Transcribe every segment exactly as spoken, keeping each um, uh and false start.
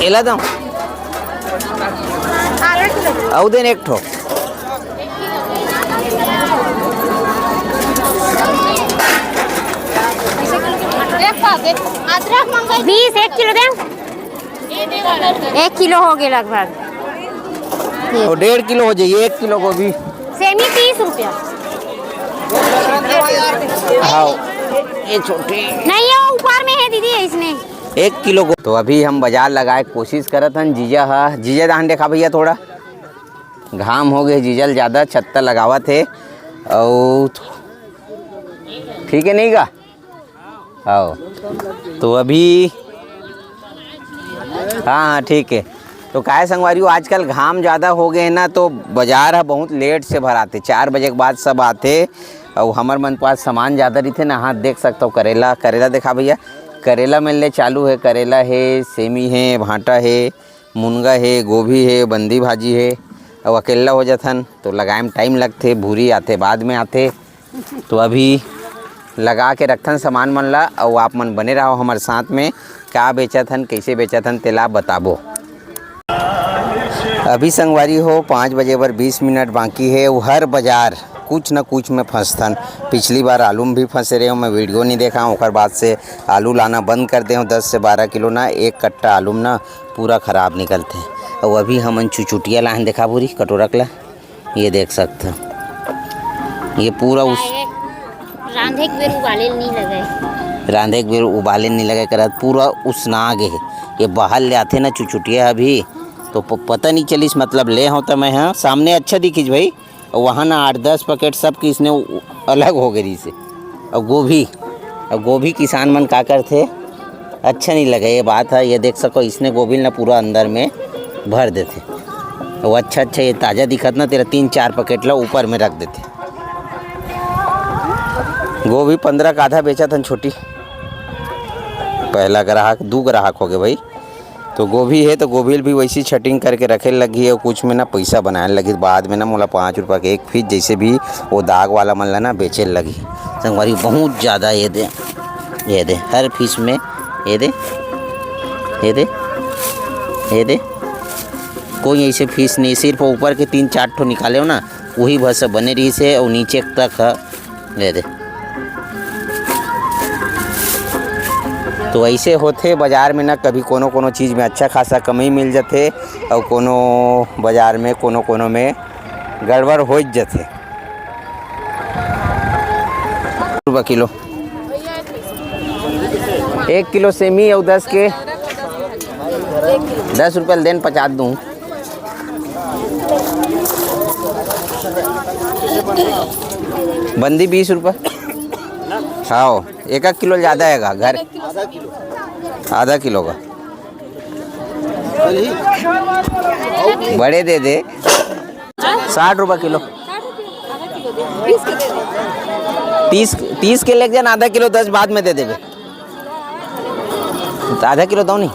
एला दो। अउ देन एक ठो। बीस, एक किलो दे। एक किलो हो गए लगभग। ये। और डेढ़ किलो हो जाइए, एक किलो गोभी। सेमी तीस रुपया। हाँ, ये छोटी। नहीं, ये ऊपर में है दीदी, इसमें। एक किलो गो-, तो अभी हम बाजार लगाए कोशिश करत हन। जीजा हा, जीजा दान देखा भैया, थोड़ा घाम हो गए, जीजल ज्यादा छत्ता लगावत है। और ठीक है, नहीं गा? आओ। तो अभी, हाँ, हाँ, ठीक है। तो काय संगवारी हो, आजकल घाम ज्यादा हो गए ना, तो बाजार ह बहुत लेट से भराथे, चार बजे के बाद सब आथे। अउ हमर मन पास सामान ज्यादा रहिथे ना। हाँ, देख सकथव, करेला, करेला देखा भैया, करेला मिलने चालू है। करेला है, सेमी है, भांटा है, मुनगा हे, गोभी हे, बंदी भाजी हे, अउ अकेल्ला हो जाथन तो लगाए म टाइम लगथे, भूरी आथे, बाद में आथे। तो अभी लगा के रखथन सामान मन ला, अउ आप मन बने रहो हमर साथ में। का बेचत हन, कइसे बेचत हन, तेला बताबो। अभी संगवारी हो, पाँच बजे बर बीस मिनट बाकी हे, अउ हर बाजार कुछ न कुछ में फंसथन। पिछली बार आलू में भी फंसे रहे हो, मैं वीडियो नहीं देखा, ओकर बाद से आलू लाना बंद कर दे हो। दस से बारह किलो ना एक कट्टा आलू में ना पूरा खराब निकलथे। अउ अभी हमन चुचुटिया लाहन देखा भूरी कटोरा के ला, ये देख सकथव, ये पूरा उस रांधे के बेर उबाले ल नी लगे। रांधे के बेर उबाले ल नी लगे करत, पूरा उसना गे हे। ये बाहर ले आथे ना चुचुटिया अभी, तो प-, पता नहीं चलिस, मतलब ले हो त मैं, हाँ, सामने अच्छा दिखिस भाई, अउ वहाँ ना आठ दस पैकेट सब किसने उ-, अलग हो गए रहिसे। अउ गोभी, अउ गोभी किसान मन का करथे, अच्छा नहीं लगे ये बात है। ये देख सको, इसने गोभी ना पूरा अंदर में भर देथे। अउ अच्छा अच्छा ये ताजा दिखत ना, तेरा तीन चार पैकेट ला ऊपर में रख देथे। गोभी पंद्रह का आधा बेचत हन छोटी, पहला ग्राहक, दू ग्राहक हो गए भाई। तो गोभी हे, तो गोभी ल भी वैसी छटिंग करके रखे लगही, अउ कुछ में ना पैसा बनाए लगही। बाद में ना मोला पाँच रुपया के एक पीस, जैसे भी वो दाग वाला मन ला ना बेचे लगही। संगवारी, बहुत ज़्यादा ये दे, ये दे, हर पीस में ये दे, ये दे, ये दे, कोई ऐसे पीस नहीं, सिर्फ ऊपर के तीन चार ठो निकाले हो ना, वही भर से बने रहिसे, अउ नीचे तक ह ये दे। तो ऐसे होथे बाजार में ना, कभी कोनो कोनो चीज में अच्छा खासा कमी मिल जथे, अउ कोनो बाजार में कोनो कोनो में गड़बड़ हो जथे। रुपया किलो, एक किलो सेमी अउ दस के, दस रुपया देन पचास दूँ। बंदी बीस रुपया। हाँ, एक एक किलो ज़्यादा है घर, आधा किलो का। बड़े दे दे। साठ रुपया किलो। तीस, तीस के लेके जाना, आधा किलो दस बाद में दे देबे। तो आधा किलो दो नहीं।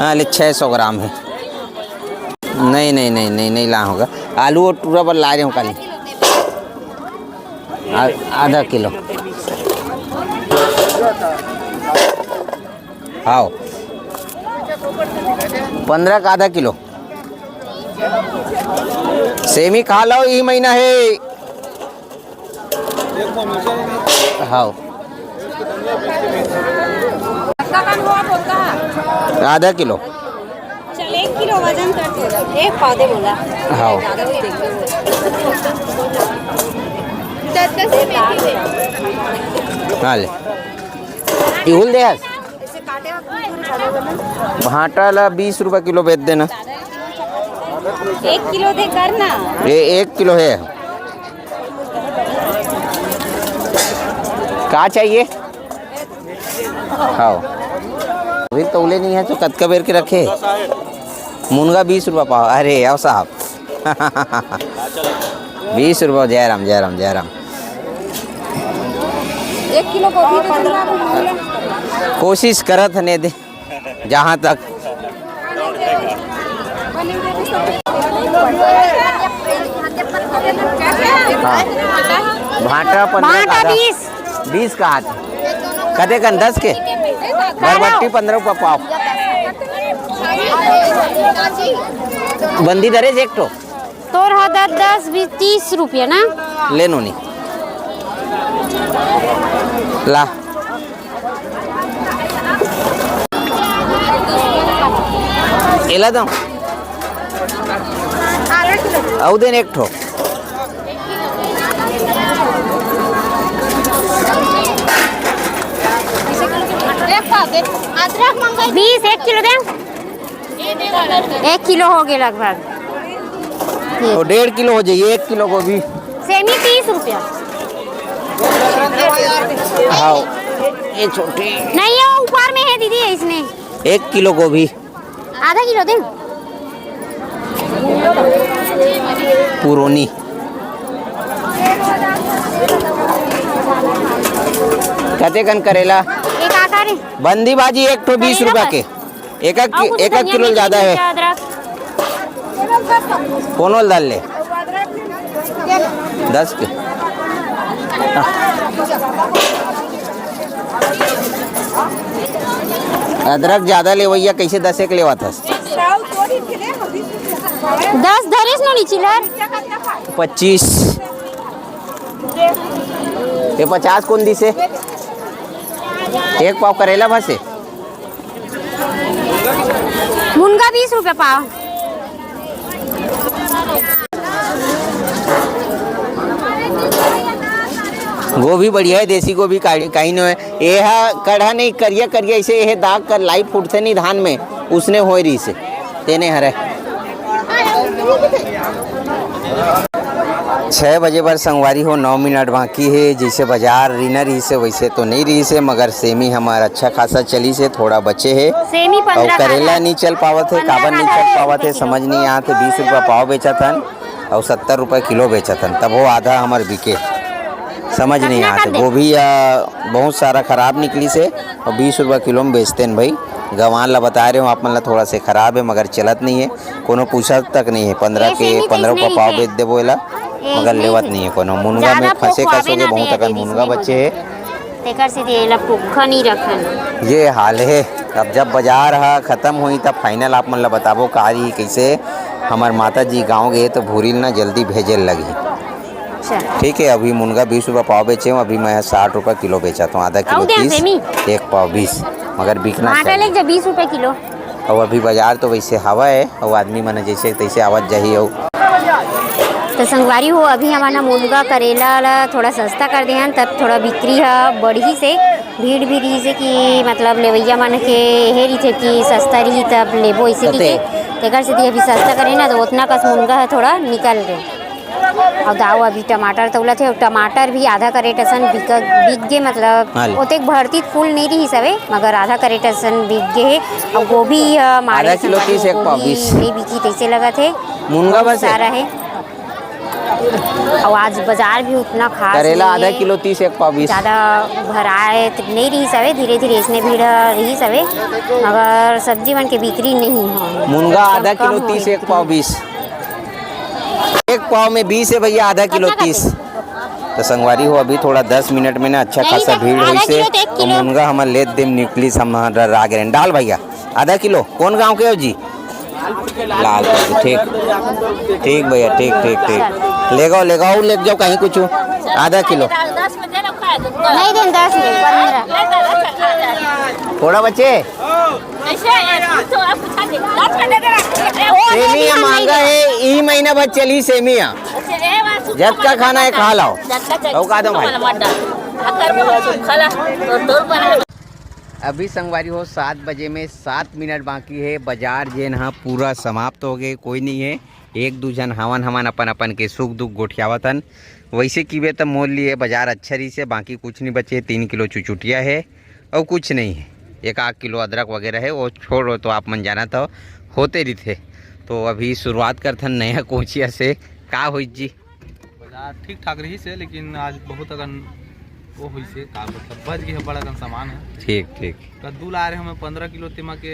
हाँ, ले, छः सौ ग्राम है। नहीं, नहीं, नहीं, नहीं, नहीं ला होगा। आलू और टूरा पर ला रहे हो काली। आ-, आधा किलो। हाँ, पंद्रह का आधा किलो। सेमी खा लो, ई महीना है। हाँ, आधा किलो। चल, एक किलो वजन कर दे। एक पौधे बोला। हाँ। हाँ, ले। इहुल दे हस। भांटा ला बीस रुपया किलो बेच देना। एक किलो दे करना। ये एक किलो है। का चाहिए? हाँ, अभी तौले नहीं है तो कतका बेर के रखे। मुनगा बीस रुपया पाव। अरे आओ साहब। बीस रुपया। जय राम, जय राम, जय राम। एक किलो गोभी तो तुम कोशिश करत हने दे, जहाँ तक। हाँ। भांटा पंद्रह का भांटा आधा। बीस। बीस का आधा। कते कन, दस के? बरबट्टी पंद्रह रुपया पाव। बंदी धरे एक ठो। तोर हा दस, दस, बीस, तीस रुपया ना? ले नोनी। ला। एला दो। अउ देन एक ठो। बीस, एक किलो दे। एक किलो हो गए लगभग। तो डेढ़ किलो हो जाइए, एक किलो गोभी। सेमी तीस रुपया। हाँ, ये छोटी। नहीं, ये ऊपर में है दीदी, इसमें। एक किलो गोभी। आधा किलो दे। पुरोनी। कते कन करेला? एक आधा रे। बंदी भाजी एक ठो बीस रुपया के। एक एक, अउ कुछ एक एक धनिया किलो मिर्ची ज्यादा है। मिर्चा, अदरक। कोनो ल डाल ले। दस के। अदरक ज्यादा लेवइया, कैसे दस एक लेवा था? दस धरेस नो नी चिल्हर। पच्चीस। ये पचास कौन दिसे? एक पाव करेला भसे। मुनगा बीस रुपया पाव। गोभी बढ़िया है, देसी गोभी काढ़ी, काढ़ी नो है। ये हा कढ़ा नहीं, करिया करिया ऐसे ये दाग कर लाई फूटते नहीं धान में, उसने होए रही से। तेने हरे। छः बजे बर संगवारी हो, नौ मिनट बाकी हे। जैसे बाजार रिना रहिसे वैसे तो नहीं रहिसे, मगर सेमी हमार अच्छा खासा चलिसे, थोड़ा बचे हे। सेमी अउ पंद्रह करेला का नहीं चल पावत हे, पंद्रह काबर नहीं का चल है। पावत हे, समझ नहीं आत हे। बीस रुपया पाव बेचत हन अउ सत्तर रुपया किलो बेचत हन, तब वो आधा हमार बिके, समझ नहीं आत हे। गोभी या बहुत सारा खराब निकलिसे अउ बीस रुपया किलो में बेचते हैं भाई। गंवार ला बता रहे हो आप मन ला, थोड़ा से खराब है मगर चलत नहीं है। कोनो पूछत तक नहीं है, पंद्रह के पंद्रह रुपया पाव बेच देबो एला, मगर लेवत नहीं है कोनो। मुनगा में फंसे कस होगे, बहुत अकन मुनगा बचे है। तेकर से एला पोखा नहीं रखन। ये हाल है। अब जब बाजार ह खत्म होई, तब final आप मन ला बताबो का रही, कैसे। हमर माता जी गाँव गए तो भूरी ल ना जल्दी भेजे ल लगही। अच्छा। ठीक है, अभी मुनगा बीस रुपया पाव बेचे हूँ, अभी मैं साठ रुपया किलो बेचत हूँ, आधा किलो तीस, एक पाव बीस, मगर बिकना चाहिए। बीस रुपया किलो। अउ अभी बाजार तो वैसे हवा है, अउ आदमी मन जैसे तैसे आवत जाही। अउ तो संगवारी हो, अभी हमन ह मुनगा करेला ला थोड़ा सस्ता कर दे हन, तब थोड़ा बिक्री ह बढ़िस हे। भीड़ भी रहिस हे कि मतलब लेवइया मन के हे रहिथे कि सस्ता रही तब लेबो, इसे कते? तेकर सेती अभी सस्ता करे ना, तो ओतना कस मुनगा ह थोड़ा निकल गे। अउ दाऊ अभी टमाटर तौलत हे, अउ टमाटर भी आधा करेट असन बिक, बिक गे, मतलब हाँ ले। ओतेक भरती फूल नहीं रहिस हवे, मगर आधा करेट असन बिक गे हे। अउ गोभी ह मारे आधा किलो तीस, एक पाव बीस। नहीं बिकी तैसे लगत हे। मुनगा बहुत बस हे। सारा हे। अउ आज बाजार भी उतना खास करेला नहीं आधा हे। किलो तीस, एक पाव बीस। ज्यादा भराए त नहीं रहिस हवे, धीरे धीरे इसने भीड़ रहिस हवे, मगर सब्जी मन के बिक्री नहीं हो। मुनगा आधा किलो तीस, एक पाव बीस। एक पाव में बीस है भैया, आधा किलो तीस। तो संगवारी हो, अभी थोड़ा दस मिनट में ना अच्छा खासा भीड़ होइसे। तो मुनगा हमर लेत देम निकलिस, हम राग रेन। डाल भैया, आधा किलो। कौन गांव के हो जी? लाल कर दो, ठीक। ठीक भैया, ठीक, ठीक, ठीक। ले जाओ, ले जाओ, ले जाओ कहीं कुछ। आधा किलो। नहीं देन, दस में, पंद्रह। थोड़ा बचे? सेमिया महंगा है, ई महीना भर चली सेमिया। जतका खाना है खा लाओ। अउ का दो भाई? अभी संगवारी हो, सात बजे में सात मिनट बाकी है। बाजार जेन ह पूरा समाप्त हो गए, कोई नहीं है। एक दू झन हावन हमन अपन अपन के सुख दुख गोठियावत हन। वैसे किबे त मोर लिए बाजार अच्छा रहिसे, बाकी कुछ नहीं बचे। तीन किलो चुचुटिया है अउ कुछ नहीं है। एक आध किलो अदरक वगैरह है, वो छोड़ो तो आप मन जानत हो, होते रहिथे। तो अभी शुरुआत करथन नया कोचिया से। का होइस जी? बाजार ठीक ठाक रहिस हे, लेकिन आज बहुत अकन वो होइस हे, का मतलब, बच गए हे बड़ा अकन सामान है। ठीक, ठीक। कद्दू ला रहे हमें पंद्रह किलो, तेमा के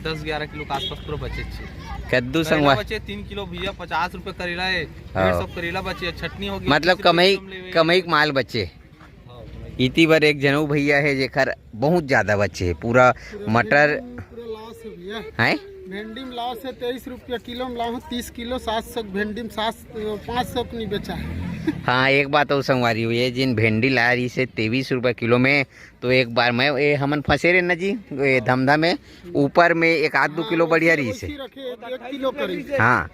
दस ग्यारह किलो के आसपास पूरा बचे छे। कद्दू करेला संगवा- बचे तीन किलो भैया, पचास रुपए करेला है, हाँ। डेढ़ सौ करेला बचे, छटनी हो गई, मतलब तीस रुपए कमाई, किलो में लेवे। कमाई के माल बचे। हाँ, कमाई। इति बर एक जनऊ भैया हे जेकर बहुत ज्यादा बचे हे, पूरा मटर। पूरा लॉस है भैया। है। भेंडी में लॉस है, तेईस रुपया किलो में लाहूँ, तीस किलो, सात सौ भेंडी में सात, पाँच सौ के नहीं बेचा है। हाँ, एक बात अउ संगवारी हो, ये जिन भेंडी लाय रहिस हे तेईस रुपया किलो में, तो एक बार मैं, ये हमन फंसे रहे ना जी, ये धमधा में, ऊपर में एक आध दो किलो बढ़िया रहिस हे। वैसे रखे, एक किलो करीब। हाँ,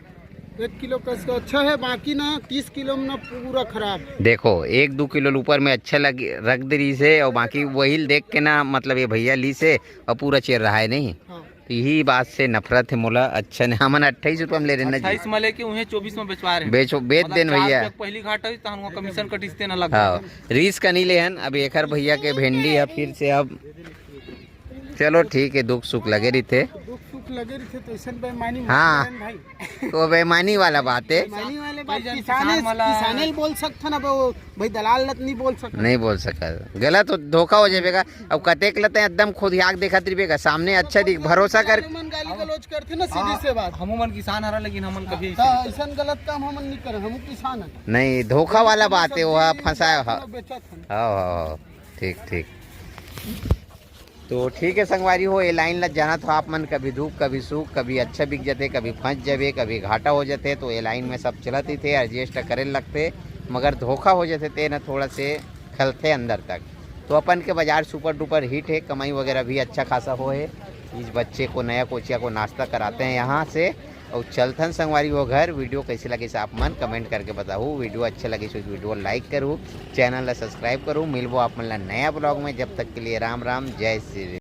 एक किलो का इसका अच्छा है, बाकी ना तीस किलो में ना पूरा खराब। देखो, एक दो किलो ऊपर में अच्छा लग, रख दे रहिस हे, और बाकी वही देख के ना, मतलब, ये भैया लिस हे और पूरा चेर रहा है नहीं। हाँ। तो यही बात से नफरत है मोला। अच्छा ने, हमन अट्ठाईस रुपया में ले रहे ना जी। अट्ठाईस में लेके उन्हें चौबीस में बेचवा रहे हैं। बेचो, बेच देन भैया। पहली घाटा हुई तो हमको कमीशन कटिस देना लग हाँ, रिस्क नहीं लेहन। अब एकर भैया के भेंडी है, फिर से अब चलो ठीक है, दुख सुख लगे रहिथे। दुख सुख लगे रहिथे तो ऐसन बेईमानी मत हाँ। करन भाई। तो बेईमानी वाला बात है। बेईमानी वाले बात भाई, जन किसाने किसान वाला किसाने बोल सकथन, अब वो भाई दलाल लत नहीं बोल सकत। नहीं बोल सका, गलत हो, धोखा हो जाएगा। अब कतेक लते एकदम खुद आग देखत रहिबे का, सामने अच्छा दिख, भरोसा कर। मन गाली गलौज करथे ना सीधी से बात। हम मन किसान हरा, लेकिन हमन कभी तो ऐसन गलत काम हमन नहीं करे, हम किसान है। नहीं, धोखा वाला बात है, वो फंसाया। हाँ, बेचत हन। हाँ, हाँ, हाँ, ठीक, ठीक। तो ठीक है संगवारी हो, ये लाइन ला जाना था आप मन, कभी दुख, कभी सुख, कभी अच्छा बिक जाते, कभी फंस जाबे, कभी घाटा हो जाते, तो ये लाइन में सब चलत ही थे, एडजस्ट करे लगते, मगर धोखा हो जाते ते ना, थोड़ा से खलते अंदर तक। तो अपन के बाजार सुपर डुपर हिट है, कमाई वगैरह भी अच्छा खासा हो है। इस बच्चे को, नया कोचिया को नाश्ता कराते हैं यहाँ से और चलथन संगवारी हो घर। वीडियो कैसे लगे आप मन कमेंट करके बताओ। वीडियो अच्छा लगे तो वीडियो लाइक करो, चैनल ला सब्सक्राइब करो। मिलबो आप मन ला नया ब्लॉग में, जब तक के लिए राम राम, जय श्री।